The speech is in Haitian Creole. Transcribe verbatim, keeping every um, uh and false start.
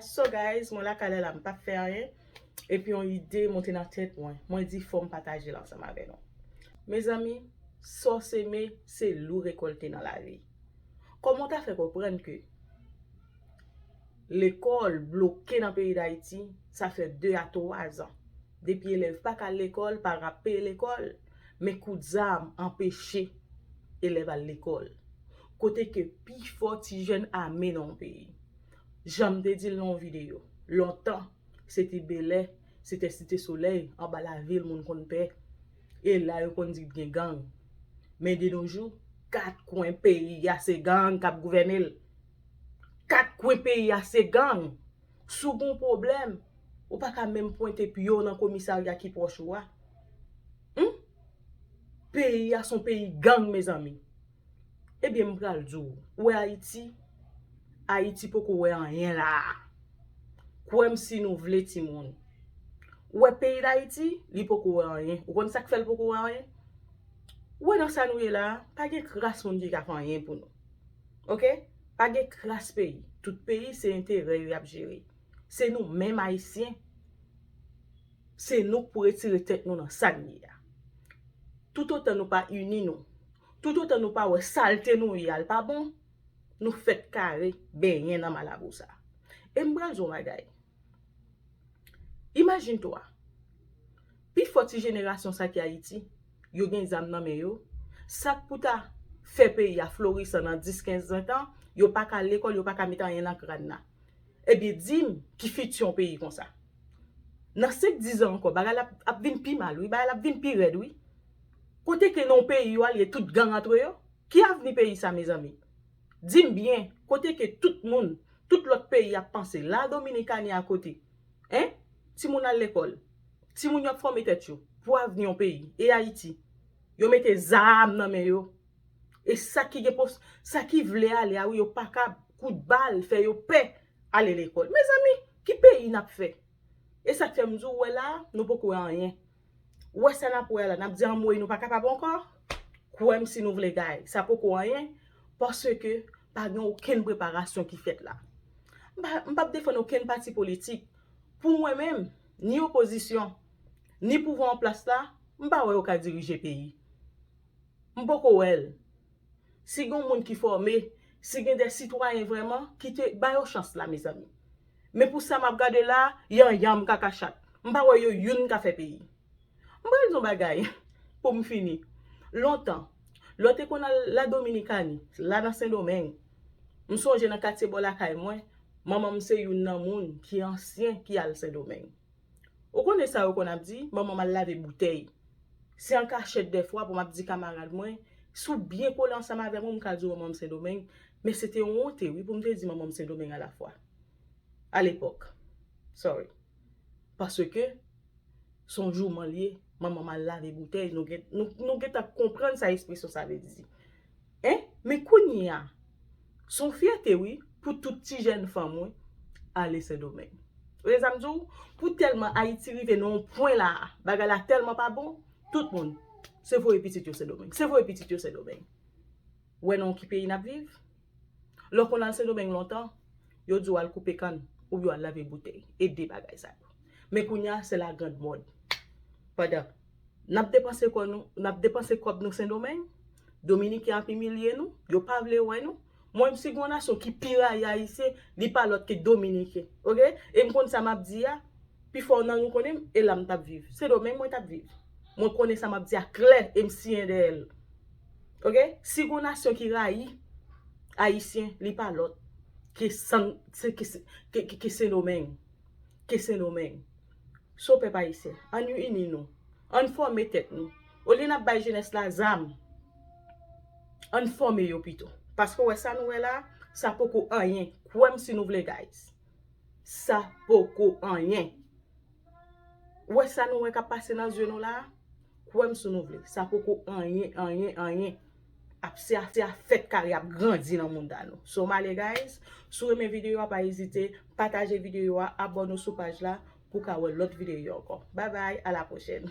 So guys, mwen lakay la, m p ap fè anyen. Epi yon ide monte nan tèt mwen. Mwen di fò m pataje l ansanm avè nou. Mezanmi, sa w seme, se li w rekòlte nan lavi. Kòman w ta fè konprann ke lekòl bloke nan peyi Dayiti, sa fè de a twa zan. Depi elèv pa ka al lekòl, paran ap peye lekòl, men kout zam anpeche elèv al lekòl. Kote ke pifò ti jèn ame nan yon peyi. Jan m te di l nan yon videyo, lontan, se te Bèlè, se te Site Solèy, anba lavil moun konn pè. E la yo konn di gen gang. Men de nos jours, kat kwen peyi a se gang k ap gouvène l. Kat kwen peyi a se gang. Si w gen yon pwoblèm, ou pa ka menm pwente pye w nan komisarya ki pwòch ou a. Hmm? Peyi a se yon peyi gang, mezanmi. Ebyen, m pral di w, ou wè Ayiti? Ayiti poko wè anyen la a. Kwè m si nou vle, timoun. Ou wè peyi Dayiti, li poko wè anyen. Ou konn sa k fè l poko wè anyen? Ou wè nan sa nou ye la a, pa gen kras moun ki ka fè anyen pou nou. Oke? Pa gen kras peyi. Tout peyi se enterè yo y ap jere. Se nou menm Ayisyen. Se nou k pou retire tèt nou nan sa n ye a. Toutotan nou pa ini nou, toutotan nou pa wè salte nou ye a l pa bon, nou fèt kare benyen nan malabou sa. E m pral di w yon bagay. Imajine twa, pifò ti jenerasyon sa ki Ayiti, yo gen zam nan men yo, sa k pou ta fè peyi a florisan nan dis, kenz zan tan, yo pa ka al lekòl, yo pa ka met anyen nan kràn nan. Ebyen, di m, ki fiti yon peyi konsa? Nan senk, dis zan ankò, bagay la ap, ap vin pi mal, wi, bagay la ap vin pi rèd, wi. Kote ke nan yon peyi yo al ye tout gang antre yo? Ki avni peyi sa, mezanmi? Di m byen, kote ke tout moun, tout lòt peyi ap panse, la Dominikani akote, en? Timoun al lekòl, timoun yo ap fòme tèt yo pou avni yon peyi, e Ayiti? Yo mete zam nan men yo. E sa ki gen pos, sa ki vle ale a, wi, yo pa ka kout bal, fè yo pè ale lekòl. Mezanmi, ki peyi n ap fè? E sa k fè m di w, wè la, nou poko wè anyen. Wè sa n ap wè la, n ap di anmwey, nou pa kapab ankò? Kwè m si nou vle, guys, sa poko anyen, paske pa gen okenn preparasyon ki fèt la. M pa, m p ap defann okenn pati politik. Pou mwen menm, ni opozisyon, ni pouvwa an plas la, m pa wè yo ka dirije peyi. M poko wè l. Si gen yon moun ki fòme, si gen de sitwayen vrèman, kite, ba yo chans la, mezanmi. Men pou sa m ap gade la, yanyan m kaka chat. M pa wè yo youn ka fè peyi. M pral di yon bagay pou m fini. Lontan, lè w te konn al la Dominikani, la nan Sendomeng, m sonje nan katye bò lakay mwen, manman m se youn nan moun ki ansyen ki al Sendomeng. Ou konnen sa yo konn ap di, manman m al lave boutèy. Se an kachèt dèfwa pou m ap di kamarad mwen, si w byen kole ansanm avè mwen, m ka di w manman m Sendomeng, men se te yon wonte, wi, pou m te di manman m Sendomeng alafwa. Alepòk. Sorry. Paske se yon jouman l ye, manman m al lave boutèy, nou gen, nou, nou gentan konprann sa ekspresyon sa vle di. En? Men kounye a, se yon fyète, wi, pou tout ti jèn fanm, wi, ale Sendomeng. Ou wè sa m di w? Pou tèlman Ayiti rive nan yon pwen la, bagay la tèlman pa bon, tout moun, se voye pitit yo Sendomeng. Se voye pitit yo Sendomeng. Wè nan ki peyi n ap viv? Lè w konn al Sendomeng lontan, yo di w al koupe kann, oubyen w al lave boutèy. E de bagay sa yo. Men kounye a, se la grande mode. Pandan n ap depanse kò nou, n ap depanse kòb nou Sendomeng, Dominiken ap imilye nou, yo pa vle wè nou. Mwen, si gen yon nasyon ki pi rayi Ayisyen, li pa lòt ke Dominiken. Oke? E m konn sa m ap di a, pifò nan nou konnen m, e la m t ap viv. Sendomeng mwen t ap viv. Mwen konnen sa m ap di a klè, e m siyen dèyè l. Oke? Si gen yon nasyon ki rayi Ayisyen, li pa lòt ke San, se, ke, ke, ke, ke Sendomeng. Ke Sendomeng. So, pèp ayisyen, ann ini nou. Ann fòme tèt nou. Olye n ap bay jenès la zam, ann fòme yo pito. Paske w wè sa nou wè la, sa poko anyen. Kwè m si nou vle, guys. Sa poko anyen. Ou wè sa nou wè k ap pase nan zye nou la a? Kwè m si nou vle. Sa poko anyen, anyen, anyen. Ap se a, se a fèt kare ap grandi nan mounda nou. So, m ale, guys. Si w renmen videyo a, pa ezite pataje videyo a, abòne w sou paj la pou w ka wè lòt videyo ankò. Bye bye, a la pwochèn.